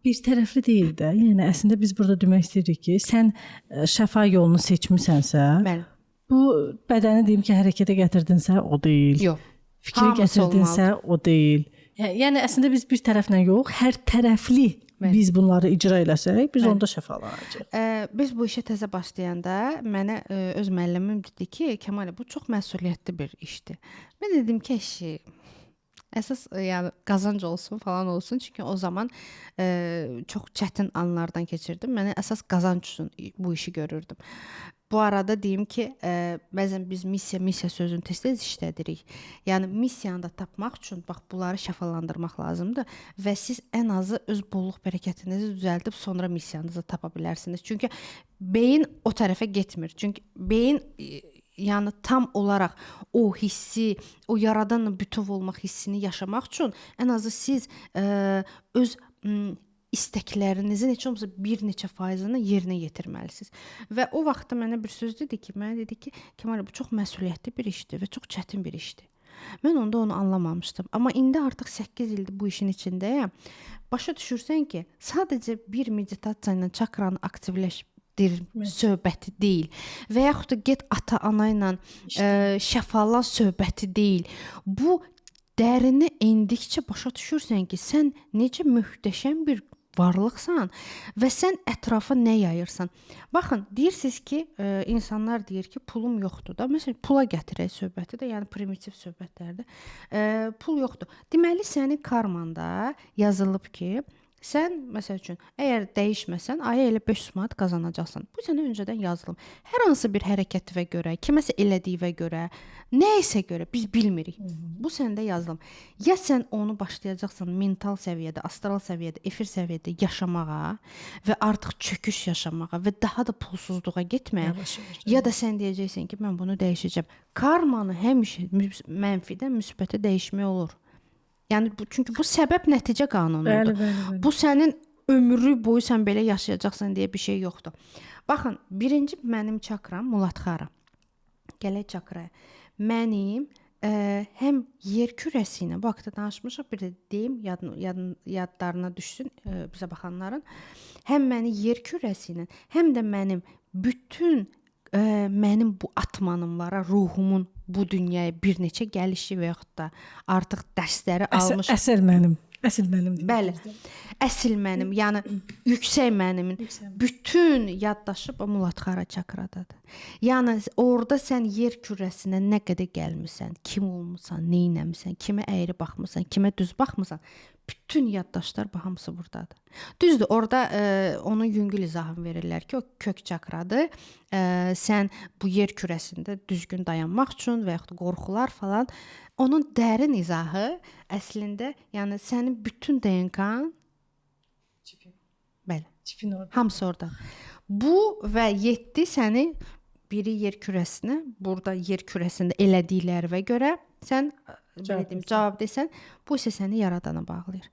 Bir tərəfli deyil də. Yəni əslində biz burada demək istəyirik ki, sən şəfa yolunu seçmisənsə, Bəli. bu bədəni deyim ki, hərəkətə gətirdinsə, o deyil. Yox. Fikri Hamısı gətirdinsə, o deyil. Yəni əslində biz bir tərəflə yox, hər tərəfli Bəli. biz bunları icra eləsək, biz onda şəfalanacağıq. Biz bu işə təzə başlayanda mənə öz müəllimim dedi ki, Kəmalə, bu çox məsuliyyətli bir işdir. Mən dedim ki, əşi, əsas yəni qazanc olsun, falan olsun. Çünki o zaman çox çətin anlardan keçirdim. Mənə əsas qazanc üçün bu işi görürdüm. Bu arada deyim ki, bəzən biz missiya sözünü tez-tez işlədirik. Yəni missiyanı da tapmaq üçün bax bunları şəfalandırmaq lazımdır və siz ən azı öz bolluq bərəkətinizi düzəldib sonra missiyanızı tapa bilərsiniz. Çünki beyin o tərəfə getmir. Çünki beyin yəni tam olaraq o hissi, o yaradanla bütöv olmaq hissini yaşamaq üçün ən azı siz öz istəklərinizin heç olmasa bir neçə faizini yerinə yetirməlisiniz. Və o vaxtda mənə bir söz dedi ki, mənə dedi ki, Kəmal, bu çox məsuliyyətli bir işdir və çox çətin bir işdir. Mən onda onu anlamamışdım. Amma indi artıq 8 ildir bu işin içindəyəm. Başa düşürsən ki, sadəcə bir meditasiya ilə çakranı aktivləşdir söhbəti deyil və yaxud da get ata-ana ilə şəfalan söhbəti deyil. Bu dərinə endikcə başa düşürsən ki, sən necə möhtəşəm bir varlıqsan və sən ətrafa nə yayırsan. Baxın, deyirsiniz ki, insanlar deyir ki, pulum yoxdur da. Məsələn, pula gətirək söhbəti də, yəni primitiv söhbətlərdir. Pul yoxdur. Deməli, sənin karmanda yazılıb ki, sən məsəl üçün, əgər dəyişməsən, aya elə 500 manat qazanacaqsan. Bu sənə öncədən yazılıb. Hər hansı bir hərəkətivə görə, kiməsə elədiyivə görə, nə isə görə biz bilmirik. Bu səndə yazılıb. Ya sən onu başlayacaqsan mental səviyyədə, astral səviyyədə, efir səviyyədə yaşamağa və artıq çöküş yaşamağa və daha da pulsuzluğa getməyə, ya da sən deyəcəksən ki, mən bunu dəyişəcəm. Karmanı həmişə mənfidən müsbətə dəyişmək olur. Yəni bu, çünki bu səbəb nəticə qanunudur. Bəli, bəli, bəli. Bu sənin ömrü boyu sən belə yaşayacaqsan deyə bir şey yoxdur. Baxın, birinci mənim çakram Muladhara. Gələk çakraya. Mənim həm yer kürəsi ilə bu haqda danışmışıq, bir də deyim, yadlarına düşsün bizə baxanların. Həm məni yer kürəsi ilə, həm də mənim bütün mənim bu atmanım var, ruhumun bu dünyaya bir neçə gəlişi və yaxud da artıq dərsləri almış. Əsl mənim. Əsl mənim. Bəli. Əsl mənim, yəni yüksək mənimin bütün yaddaşı bu Muladhara çakradadır. Yəni orada sən yer kürəsinə nə qədər gəlmisən, kim olmusan, nə etmisən, kimə əyri baxmısan, kimə düz baxmısan, bütün yaddaşlar bu hamısı burdadır. Düzdür, orada onun yüngül izahını verirlər ki, o kök çakradır. Sən bu yer kürəsində düzgün dayanmaq üçün və yaxud da qorxular falan, onun dərin izahı əslində, yəni sənin bütün DNK-n çipin. Bəli. Çipin orada. Hamısı orada. Bu və 7 səni biri yer kürəsinə, burada yer kürəsində elədiklərinə görə sən belə deyim, cavab desən, bu isə səni yaradana bağlayır.